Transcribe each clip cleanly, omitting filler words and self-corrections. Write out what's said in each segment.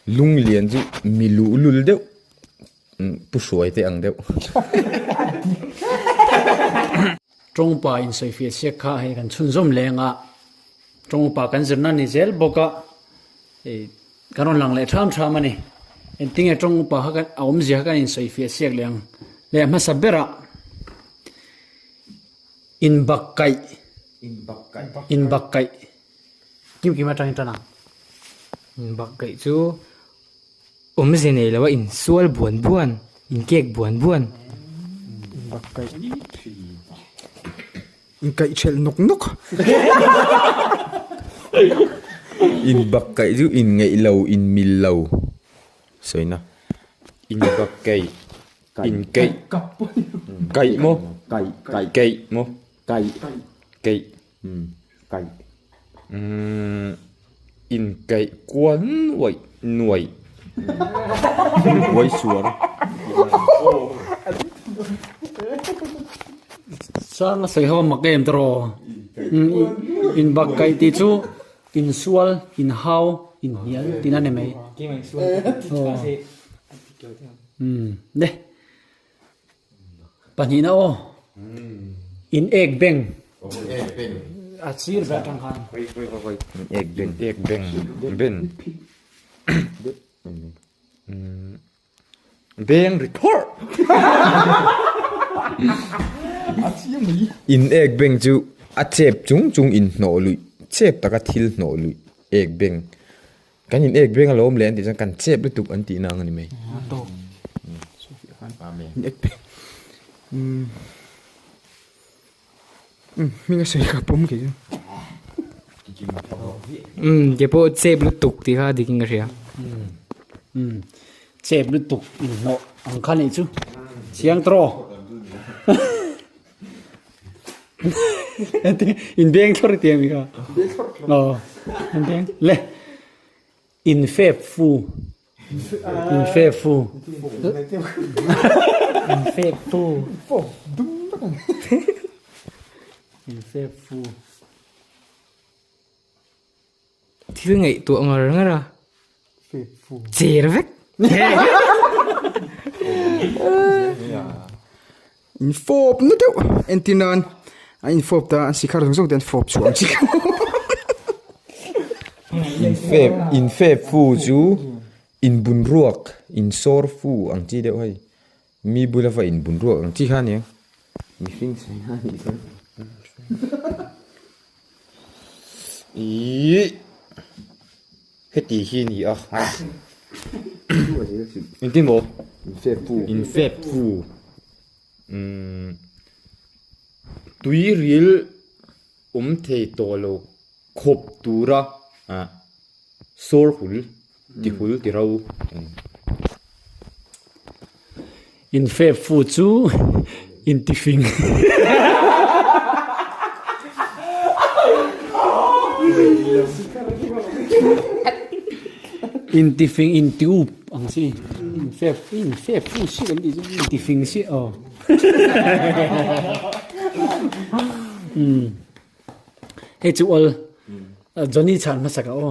Lunglian chu mi luhlul deuh pu hruai te ang deuh. Tawngpa insawifiah siak kha hei kan chhunzawm leng a, tawngpa kan zirna ni zel bawk a, hei kan rawn lang leh tham tham a ni. Engtinge tawngpa kha a awmzia kha kan insawifiah siak leh ang. Leh hmasa berah inbakkaih inbakkaih Kim kim atangin tan ang. Inbakkaih chu awmze nei lo a insual buan buan, inkek buan buan. Inbakkaih inkaih thelh nawk nawk. Inbakkaih chu inngeih lo, inmil lo sawina. Inbakkaih inkeih kaih maw keih maw keih. Kaih. Umm inkaih kual nuaih nuaih. Uai suar. Sang a sawi ho mak em tawh. Inbak kaih tih chu insual, inhau, inhnial tihna a ni mai. Umm le. Pahnihna aw. In ek beng. A sir ber atang khan. In ek beng. Ek beng. Ben. Beng ri thawrh. In ek beng chu a chep chung chung in hnawh luih chep taka thil hnawh luih ek beng. Kan in ek beng alawm le an tih chuan kan chep lutuk an tih nang a ni mai. Amen. In ek beng. Umm. Umm hming a sawi ka pawm kei chu. Umm ke pawh chep lutuk tih kha dik in ka hria. Umm chep lutuk inhnawh ang kha nih chu. Chiang tawh. In beng thlawr ti ami kha. Aw. In beng le. In fep fu. In fep fu. In fep fu. In fep fu. Thil ngaihtuah ngar ngar a. Cher vek. In fawp na deuh entir nan an in fawp ta an sikhar zawng zawng te an fawp chhuah ang chi kha. In fep in fep fu chu in bun ruak in sawr fu ang chi deuh hei mi bula va in bun ruak ang chi kha ania mihring sawi na anih chuan. Ihh heti hi a ni a engtin maw infep fu umm tui ril awm thei tawh lo khawp tura ah sawr hul ti hul ti ro. Infep fu chu intifing. Intifing intiup ang chi infep infep fu si kan tih chu intifing si aw. Hei chu awl Johnny chhan hmasak a aw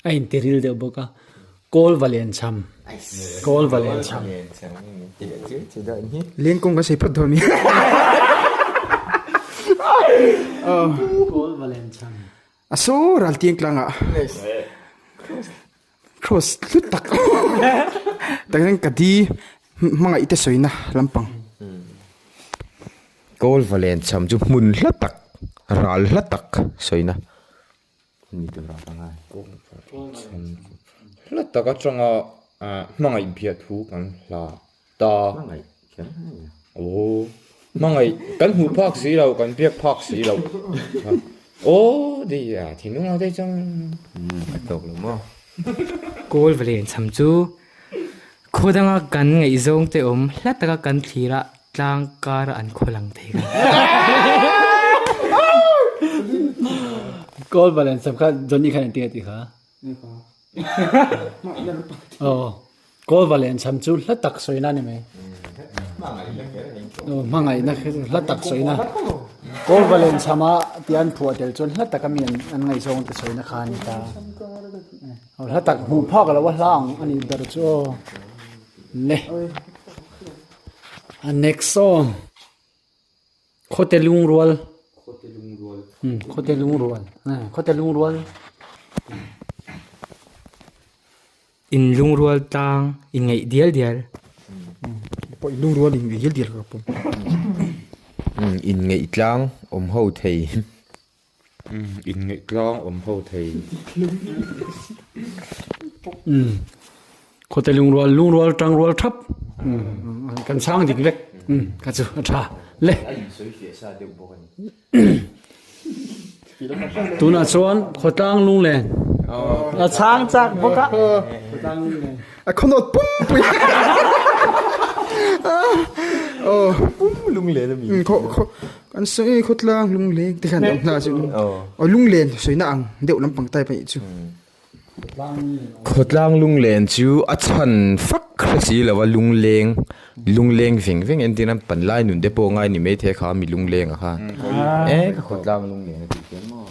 a intiril deuh bawk a. Kawl va len cham. Kawl va len cham. Leng kawng kan sei phawt dawn ni. Kawl va len cham. A saw ral tiang tlang ah. Cross hlut tak. Tak hian ka di hmangaih te sawina lampang. Kawl va len cham chu hmun hla tak ral hla tak sawina. Hla tak atanga hmangaih biah thu kan hla ta. Aw hmangaih kan hmuh phak si lo kan biak phak si lo aw dei a thinlung ah te chuan a tawk lo maw. Kawl va len cham chu khaw danga kan ngaihzawng te awm hla taka kan thlir a Tlang kar an khaw lang thei ka. Goal valen sam kha Johnny khan engtin a ti kha? Aw, goal valen sam chu hla tak sawina a ni mai. Aw, hmangaihna hla tak sawina. Goal valen sama ti an phuah tel chuan hla taka mi an ngaihzawng te sawina kha a ni ta. Hla tak hmuh phak lo a hla ang a nih ber chu aw. Le. A next song. Khawte lungrual. Khawte lungrual. Um, khawte lungrual. Eh, khawte lungrual. In lungrual tlang in ngaih dial dial. Pawh in lungrual in ngaih dial dial ka pawm. Um, in ngaih tlang awm ho thei. In ngaih tlang awm ho thei. Umm khawte lungrual lungrual tangrual thap kan chhang dik vek umm ka chu a tha le. A insawi fiah sa deuh bawk a ni. Tunah chuan khawtlang lunglen a chhang chak bawk a. Khawtlang lunglen. A khawnawt pum pui. Aw pum lunglen a mi. Khaw khaw Kan sawi khawtlang lungleng te khan awm hna chu aw lunglen sawina ang deuh lampang type a nih chu. Khawtlang lunglen chu a chhan fak hre si lo a lungleng lungleng veng veng entir nan panlai nun te pawh ngai ni maithei kha mi lungleng a kha e ka khawtlang lunglen a tih khian maw.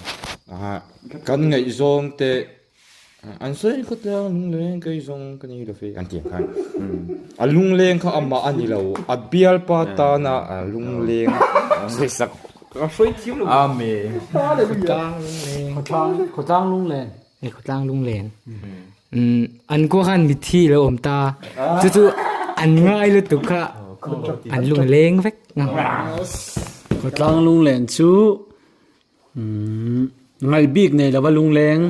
Kan ngaihzawng te An sawi khawtlang lungleng kei zawng ka ni lo fe an ti ang khan a lungleng kha amah a ni lo a bialpa tana a lungleng sawisak ka hruai thiam lo Amen Khawtlang lungleng Khawtlang khawtlang lunglen Hei khawtlang lunglen umm an khua khan mithi lo awm ta chu chu an ngai lutuk kha an lungleng vek Khawtlang lunglen chu Umm ngaih bik nei lova lungleng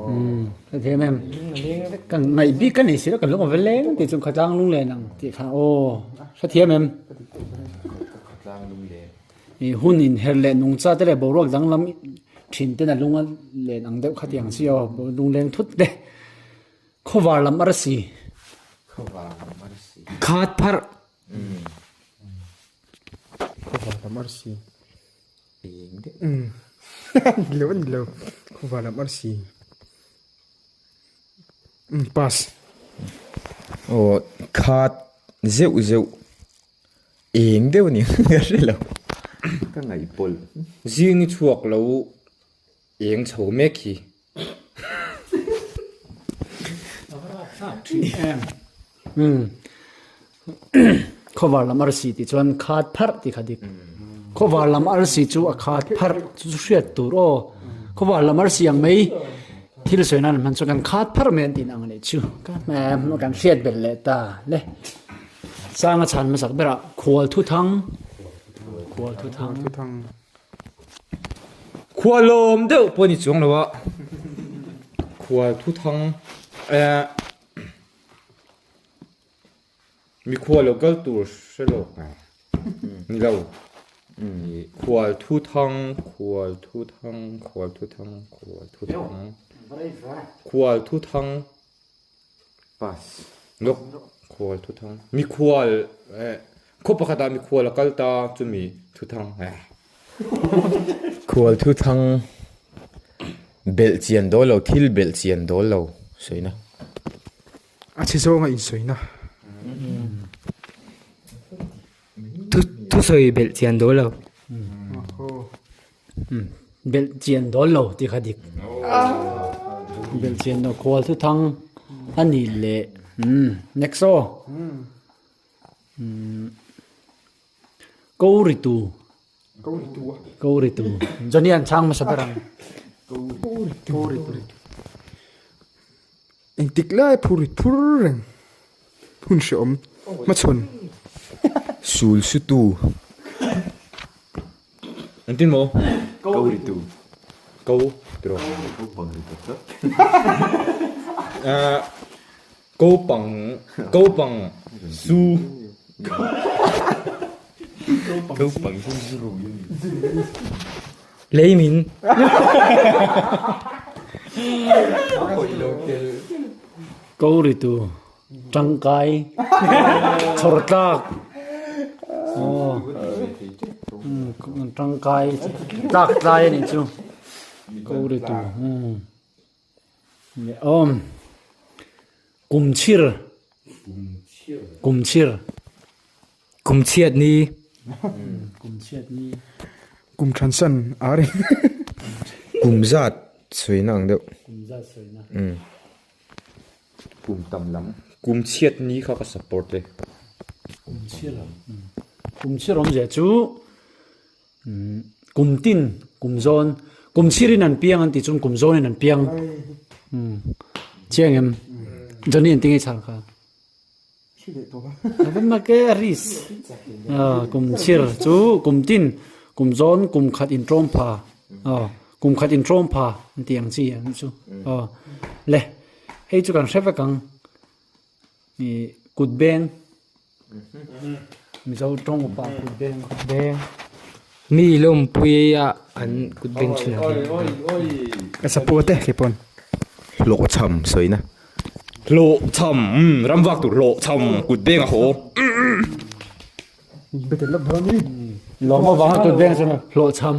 umm ka thiam em kan ngaih bik ka nei si lo kan lung a va leng tih chu khawtlang lunglen ang tih kha aw hre thiam em ih hun in her leh nungcha te leh boruak danglam thin ten a lung a len ang deuh kha tiang chi aw lungleng thut te khawvar lam arsi khat pharh khawvar lam arsi. Ni lo a ni lo khawvar lam arsi umm pass. Aw khat zeuh zeuh eng deuh a ni ka hre lo ka ngaihpawlh. Zing i chhuak lo eng chho mek hi. Khawvar lam arsi tih chuan khat pharh tih kha dik. Khawvar lam arsi chu a khat pharh chu chu hriat tur aw. Khawvar lam arsi ang mai thil sawi nan hman chuan kan khat pharh mai an tih ang leh chu kan hriat belh leh ta le. Sanga chhan hmasak berah khual thu thang khual thu thang. Khua lawm deuh pawh a ni chuang lo a, khual thu thang eh mikhua lo kal tur hre lo ni lo khual thu thang khual thu thang khual thu thang khual thu thang khual thu thang. Pass. Lawk khual thuthang. Mikhual eh khaw pakhat ah mikhual a kal ta chumi thuthang eh. Khual thuthang belh chian dawl lo thil belh chian dawl lo sawina. A chhe zawnga insawina. Thu thusawi belh chian dawl lo. Belh chian dawl lo tih kha dik. Belh chian lo khual thu thang a ni leh umm next aw. Umm ko ri tu. Ko ri tu a. Ko ri tu. Johnny an chhang hmasa ber ang. Ko ri tu. Engtik lai phur rit phur reng hun hrehawm hmachhawn. Sul su tu. Engtin maw? Ko ri tu. Ko tiraw. Ko pang ri tak tak. Ko pang ko pang su. Ko pang su zu ru yu ni. Lei min. Ko ri tu tangkai chhawr tlak tangkai tlak tlai a nih chu ko ri tu awm kum chhir kum chhir. Kum chhiat ni. Kum chhiat ni. Kum thansan a ring. Kum zat sawina ang deuh. Kum zat sawina. Kum tam lam. Kum chhiat ni kha ka support e. Kum chhiat kum chhiat awmzia chu kum tin kum zawn kum chhirin an piang an tih chuan kum zawnin an piang chiang em Johnny an ti ngei chhan kha. Kum chhir chu kum tin kum zawn kum khat in tlawm pha kum khat in tlawm pha an tih ang chi an chu le hei chu kan hre vek ang ih kut beng mizo tawng upa kut beng kut beng mi lawmpui a an kut beng thin ang ka support e keipawn hlawhchham sawina Hlawhchham, ram vak tur hlawhchham kut beng a haw. Lawm avanga kut beng chuan hlawhchham.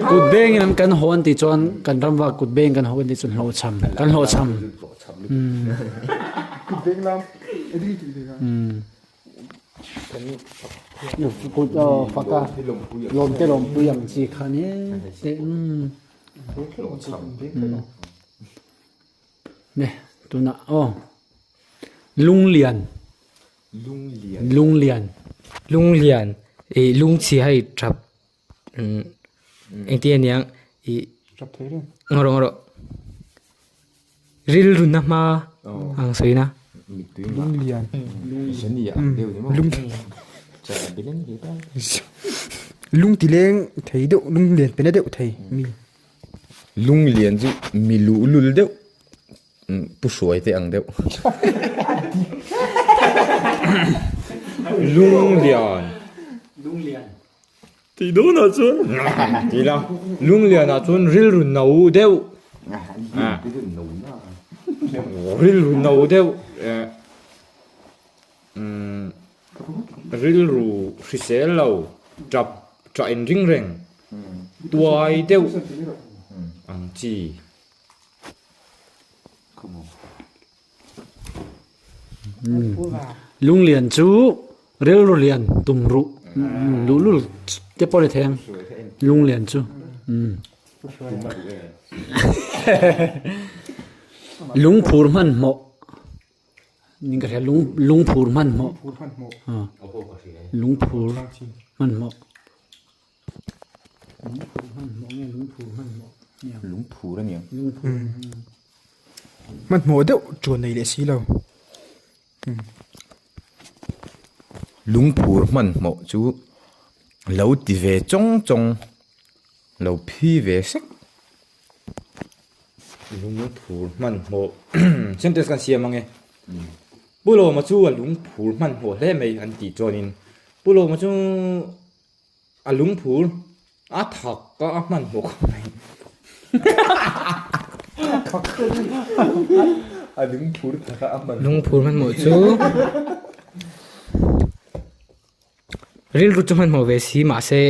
Kut bengin an kan haw an tih chuan kan ram vak kut beng kan haw an tih chuan hlawhchham kan hlawhchham. Kut beng lam ri tih ve kha. Kut faka lawmte lawmpui ang chi kha nia te ne tunah aw lunglian lunglian lunglian ih lungchhia hei thap engtin aniang ih ngaw rawh ngaw rawh rilru na hma ang sawi na. Lunglian lungtileng thei deuh lunglian pe na deuh thei mi. Lunglian chu mi luhlul deuh Pu Hruai te ang deuh. Lunglian. Lunglian. Tih dawnah chuan ti ila Lunglianah chuan rilru no deuh rilru no deuh rilru hrisel lo tap tah inring reng tuai deuh ang chi. Lunglian chu rilru lian tum ruh luhlul te pawh a ni thei ang lunglian chu lungphur hmanhmawh ning ka hria lung lungphur hmanhmawh lungphur hmanhmawh. Lungphur a niang. Hmanhmawh deuh ṭuan nei leh si lo. Lungphur hmanhmawh chu lo ti ve chawng chawng, lo phi ve sek. Lungphur hmanhmawh sentence kan siam ang e. Pu Lawma chu a lungphur hmanhmawh hle mai an tih chuanin Pu Lawma chu. A lungphur a thak a a hmanhmawh khawp mai. A lungphur thak a a hmanhmawh. Lungphur hmanhmawh chu rilru chu hmanhmawh ve si mahse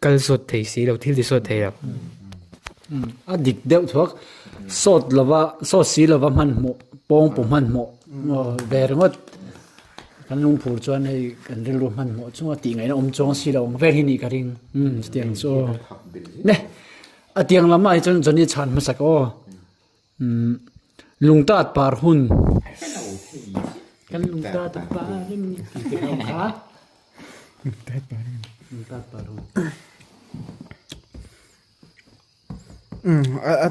kal sawt thei si lo thil ti sawt thei lo. A dik deuh thuak sawt lova sawt si lova hmanhmawh pawngpaw hmanhmawh ve ringawt. Kan lungphur chuan hei kan rilru hmanhmawh chunga tih ngaihna awm chuang si lo ang vel hi nih ka ring. Umm chutiang chu aw. Ne a tiang lamah hi chuan Johnny chhan hmasak aw. Umm lungtat par hun. Kan lungtat par hun tih te kha awm kha. Lungtat par hun. Lungtat par hun. Umm a a.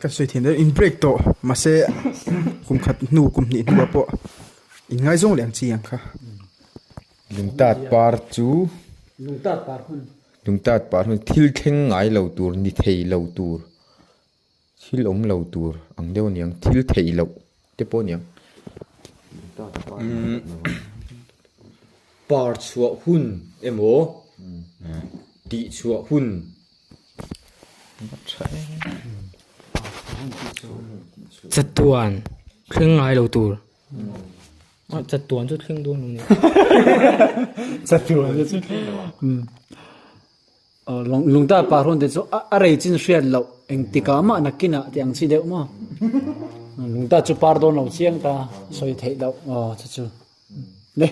Ka sawi thiam deuh in break tawh mahse kum khat hnu kum hnih hnuah pawh in ngaizawng leh ang chi ang kha. Lungtat par chu Lungtat par hun Lungtat par hun thil thleng ngai lo tur ni thei lo tur thil awm lo tur ang deuh a niang thil theih loh te pawh a niang. Par chhuah hun emaw tih chhuah hun. Chatuan thleng ngai lo tur. Chatuan chu thleng dawn lo ni. Chatuan chu lungta pa hrawn te chu a rei chin hriat loh engtikah mah nakinah tih ang chi deuh maw. Lungta chu par dawn lo chiang ta sawi theih loh aw chu chu le.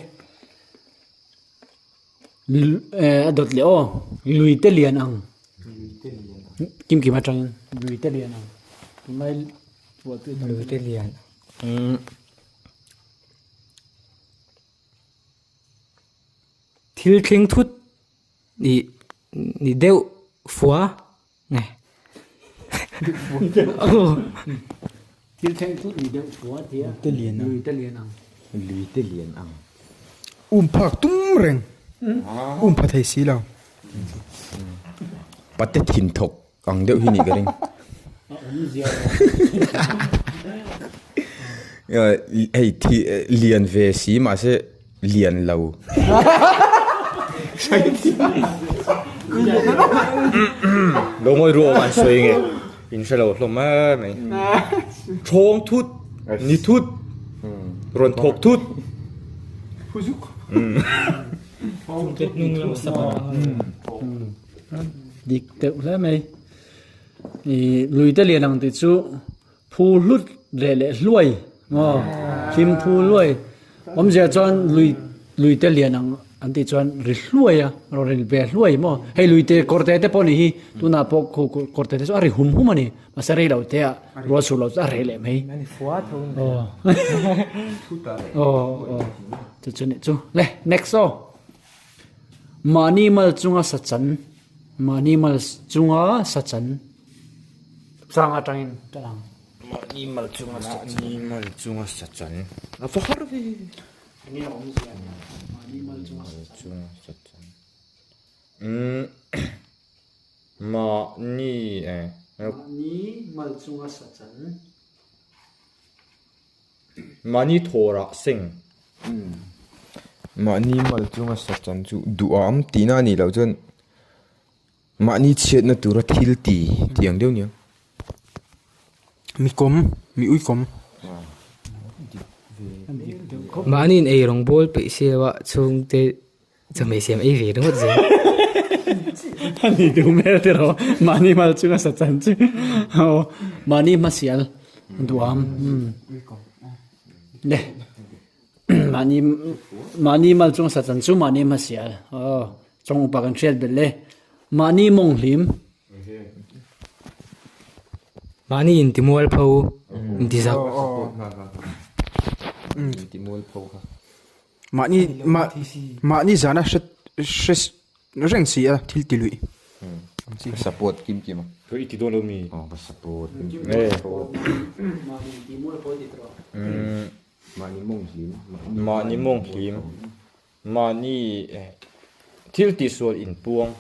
A dawt leh aw lui te lian ang. Kim kim atangin lui te lian ang. Tunlai ruahtui tam. Lui te lian. Thil thleng thut nih ni deuh fua nge. Thil thleng thut ni deuh fua tia. Lui te lian ang. Lui te lian ang. Lui te lian ang. Um phak tum reng. Um pha thei si lo. Pate thin thawk ang deuh hi nih ka ring. Hei thi lian ve si mahse lian lo. Lo ngawi ruang an sawi nge in hre lo hlawm em mai. Thawng thut, ni thut, rawn thawk thut. Dik deuh hle mai. Ih lui te lian ang tih chu phu hlut leh leh hluai maw hlim phu hluai awmzia chuan lui lui te lian ang an tih chuan ri hluai a rawn ri ve hluai maw hei lui te kawr te te pawh ni hi tunah pawh khu kawr te te chu a ri hum hum a ni mahse rei lo te ah rual sur lo chu a reh leh mai aw aw aw chu chu nih chu le next aw. Mahni mal chunga sa chan, mahni mal chunga sa chan chang atangin ka lang. Mahni mal chunga sa chan. Mahni mal chunga sa chan. A va har ve. Enge a awmzia nia? Mahni mal chunga sa chan. Chunga sa chan. Umm mahni eh. Mahni mal chunga sa chan. Mahni thawrah seng. Mahni mal chunga sa chan chu duham tihna a nih loh chuan mahni chhiatna tura thil ti tih ang deuh nia. Mi kawm, mi ui kawm. Mahni in ei rawng bawl peih si lo a chhungte Chawhmeh siam ei ve ringawt zel. A ni duh hmel te rawh mahni mal chunga sa chan chu aw mahni hmasial duham le mahni mahni mal chunga sa chan chu mahni hmasial aw chawng upa kan hriat belh e mahni mawng hlim. Mahni intimualpho intizak. Intimualpho kha. Mahni mah mahni zana hre hre reng si a thil ti luih. Ka support kim kim a. Ka i ti dawn lo mi? Aw ka support kim kim. Mahni mawng hlim. Mahni mawng hlim. Mahni thil tihsual inpuang.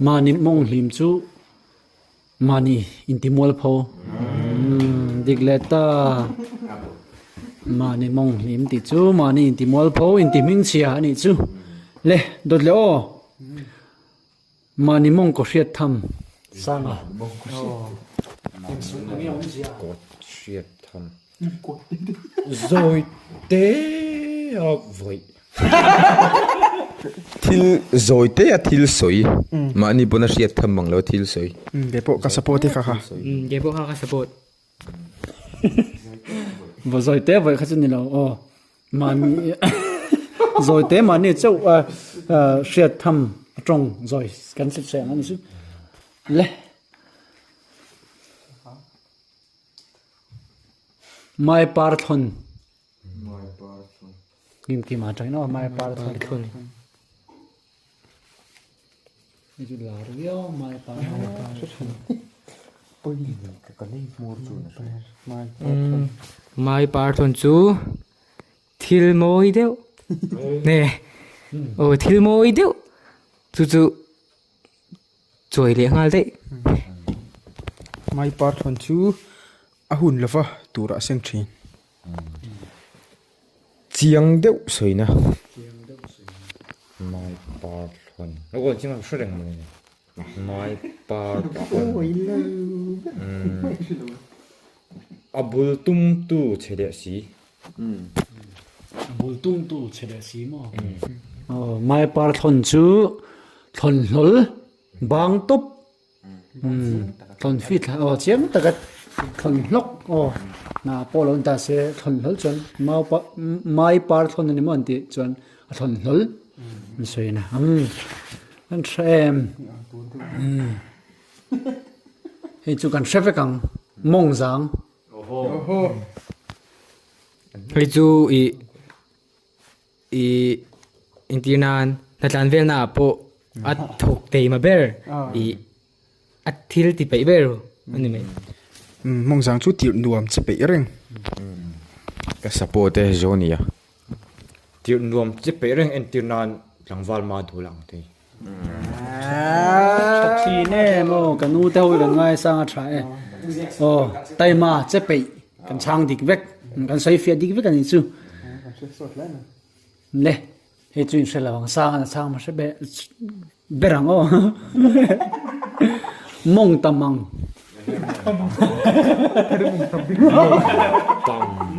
Mahni mawng hlim chu Mahni intimualpho dik leh ta. Mahni mawng hlim tih chu mahni intimualpho intihmingchhia a nih chu. Le dawt leh aw. Mahni mawng kaw hriat tham sang a. Kaw hriat tham. Zawi te a vawih. Thil zawi te a thil sawi. Mahni pawn a hriat tham mang lo a thil sawi. Kei pawh ka support e kha kha. Kei pawh kha ka support. Va zawi te vawih kha chu ni lo aw. Mahni zawi te mahni chauh a hriat tham a tawng zawi kan hre ang a ni chu. Le. Mai par thlawn. Kim kim a tangin aw mai par thlawn. Hei chu lar viau mai par thlawn. Mai par thlawn chu thil mawi deuh nge aw thil mawi deuh chu chu. Chawi leh nghal daih. Mai par thawn chu a hun lova turah a seng thin. Chiang deuh sawina. Mai par thawn. Lo kawn chiang hre reng mai ni. Mai par thawn. A bul tum tu che leh si. A bul tumtu che leh si maw? Aw, Mai par thlawn chu thlawn hlawl bang tawp thlawn fit aw chiang taka thlawn hlawk aw hna pawh lo ni ta se thlawn hlawl chuan mau pa mai par thlawn a ni maw an tih chuan a thlawn hlawl. An sawi na. Umm kan hre em. Umm hei chu kan hre vek ang mawng zang. Hei chu ih ih entir nan hnatlan velna ah pawh a thawk teima ber ih a thil ti peih ber a ni mai. Umm mawng zang chu tirh nuam che peih reng. Ka support e Johnny-a. Tirh nuam che peih reng entir nan tlangval ma dul ang te. Tha thin em aw ka nu te ho hi kan ngaisang a tha e aw taima che peih kan chhang dik vek kan sawi fiah dik vek a nih chu le hei chu in hre lo ang sang a chhang hmasa ber ber ang aw mawng tam ang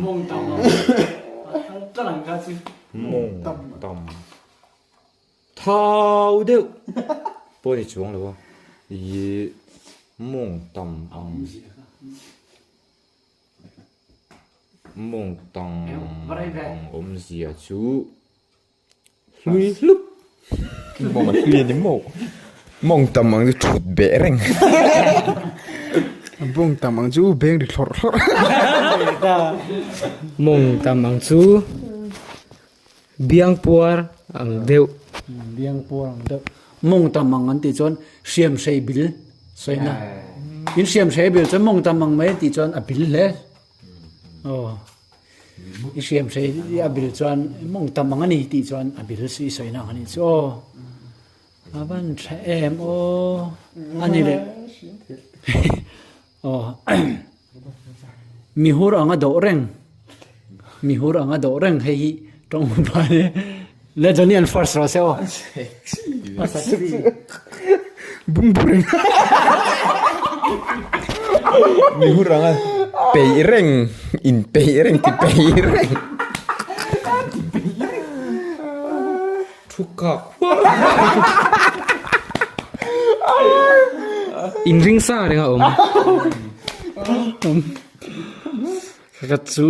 mawng tam ang mawng tam. Thau deuh pawh ni chuang lo a, ih mawng tam ang mawng tam ang awmzia chu hlui hlup. Mawng a hlui a ni maw? Mawng tam ang chu thut beh reng. Mawng tam ang chu beng ri thlawrh thlawrh. Mawng tam ang chu. Biang puar ang deuh. Biang puar ang deuh. Mawng tam ang an tih chuan hriam hrei bil sawina. In hriam hrei bil chuan mawng tam ang mai an tih chuan a bil hle. Aw. I hriam hrei a bil chuan mawng tam ang a ni tih chuan a bil si sawina ang a nih chu aw. A van tha em aw. A ni leh. Aw. Mihur anga dawh reng mihur anga dawh reng hei hi tawng upa hi le Johnny an first rawh se aw. Bungbu reng. Mihur anga peih reng in peih reng ti peih reng. Thu kak Inring sa reng a awm. Ka chu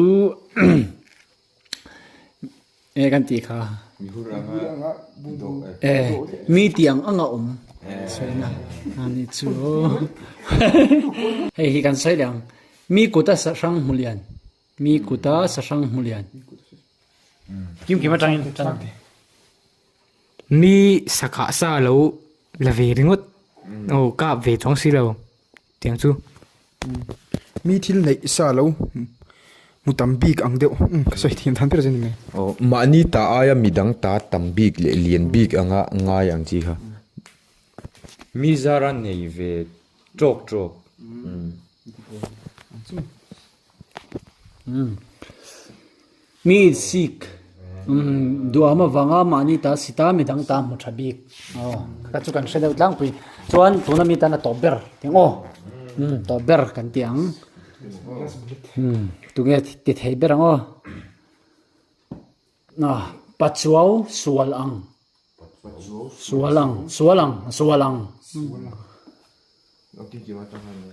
e kan tih kha. E mi tiang anga awm sawi na ani chu hei hi kan sawi leh ang mi kuta sahrang hmu lian mi kuta sahrang hmu lian. Kim kim atangin tan. Mi sakah sa lo la ve ringawt. Aw kap ve chuang si lo tiang chu. Mi thil neih sa lo hmu tam bik ang deuh ka sawi thiam dan ber chu ni mai. Aw mahni ta aia midang ta tam bik leh lian bik anga ngai ang chi kha. Mi zara nei ve tawk tawk. Mi insik duham avanga mahni ta si ta midang ta hmu tha bik aw ka chu kan hre deuh tlangpui chuan tuna mi tan a tawp ber tih ang aw tawp ber kan tih ang tunge ti thei ber ang aw pachuau sual ang. Sual ang, sual ang, sual ang.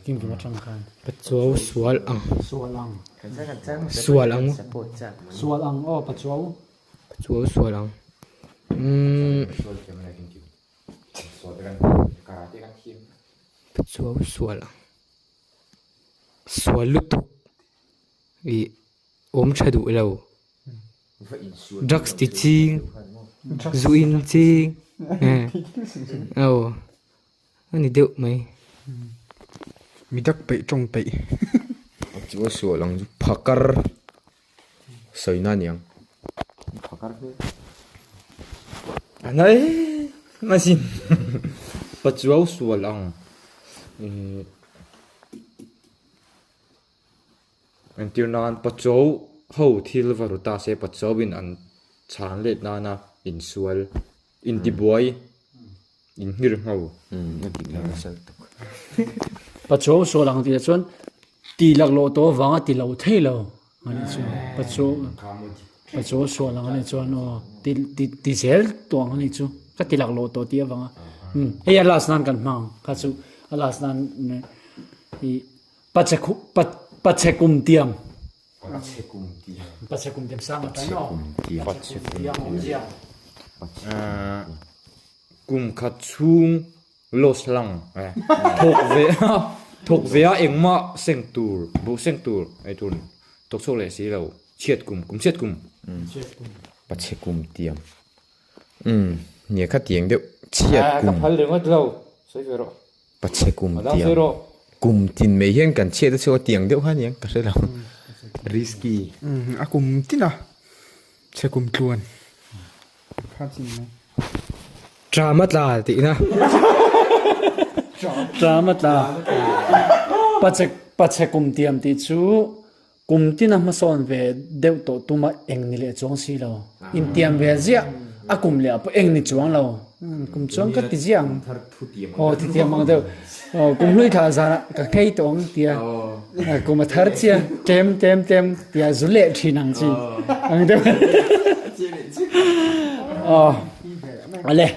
Kim kim atang khan. Pachuau sual ang. Sual ang. Sual ang. Sual ang aw pachuau. Pachuau sual ang. Umm. Pachuau sual ang. Sual lutuk. Ih awm tha duh lo. Drugs ti ching zu in ching aw a ni deuh mai. Mi dak peih tawng peih. Chu a sual ang chu phakar sawi na aniang. Phakar hle. A nai asin pachuau sual ang ih. Entir nan Pacho ho thil va ru ta se Pacho in an chhan let nana insual intibuai inhngir ngho. Pacho sual ang tih ah chuan ti laklawh tawh avanga ti lo thei lo a nih chu Pacho Pacho sual ang a nih chuan aw ti ti ti zel tawh ang a nih chu ka ti laklawh tawh tih avanga hei a last nan kan hmang ang kha chu a last nan ih. Pache kum tiang. Pache kum tiang. Pache kum tiang sang atang no. Pache kum tiang awm zia. Kum khat chhung loss lang thawk ve a thawk ve a engmah seng tur buh seng tur ei tur thawk chhuak leh si lo chhiat kum kum chhiat kum. Pachhe kum tiang umm nia kha tiang deuh chhiat kum. Ka phal ringawt lo sawi ve rawh. Pachhe kum tiang kum tin mai hian kan chhiat a chhuak a tiang deuh kha aniang ka hre lo risky. Umm a kum tin a chhe kum tluan. Ṭam a tla tihna. Ṭam a tla. Pachhe pachhe kum tiam tih chu kum tina hmasawn ve deuh tawh tuma eng ni leh chuang si lo. Intiam ve ziah a kum leh ah pawh eng ni chuang lo. Kum chuang ka ti ziah ang. Aw ti tiam ang deuh. Aw kum hlui thla zanah ka nghei tawh ang tia kum a thar chiah tlem tlem tlem tia zu leh thin ang chi ang deuh. Aw ale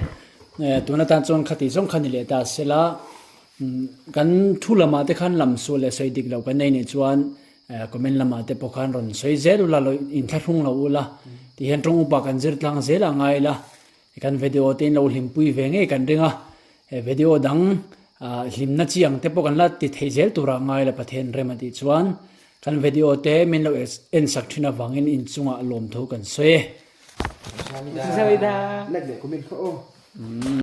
tun atan chuan khati zawng kha ni leh ta sela kan thu lamah te khan lam sual leh sawi dik lo kan nei nih chuan comment lamah te pawh khan rawn sawi zel ula lo inthlahrung lo ula tihian tawng upa kan zir tlang zel a ngai la. Kan video te in lo hlimpui ve ngei kan ring a, he video dang hlimna chi ang te pawh kan la ti thei zel turah ngai la Pathian rem a tih chuan kan video te min lo en sak thin avangin inchungah lawmthu kan sawi e. Like leh comment kha aw.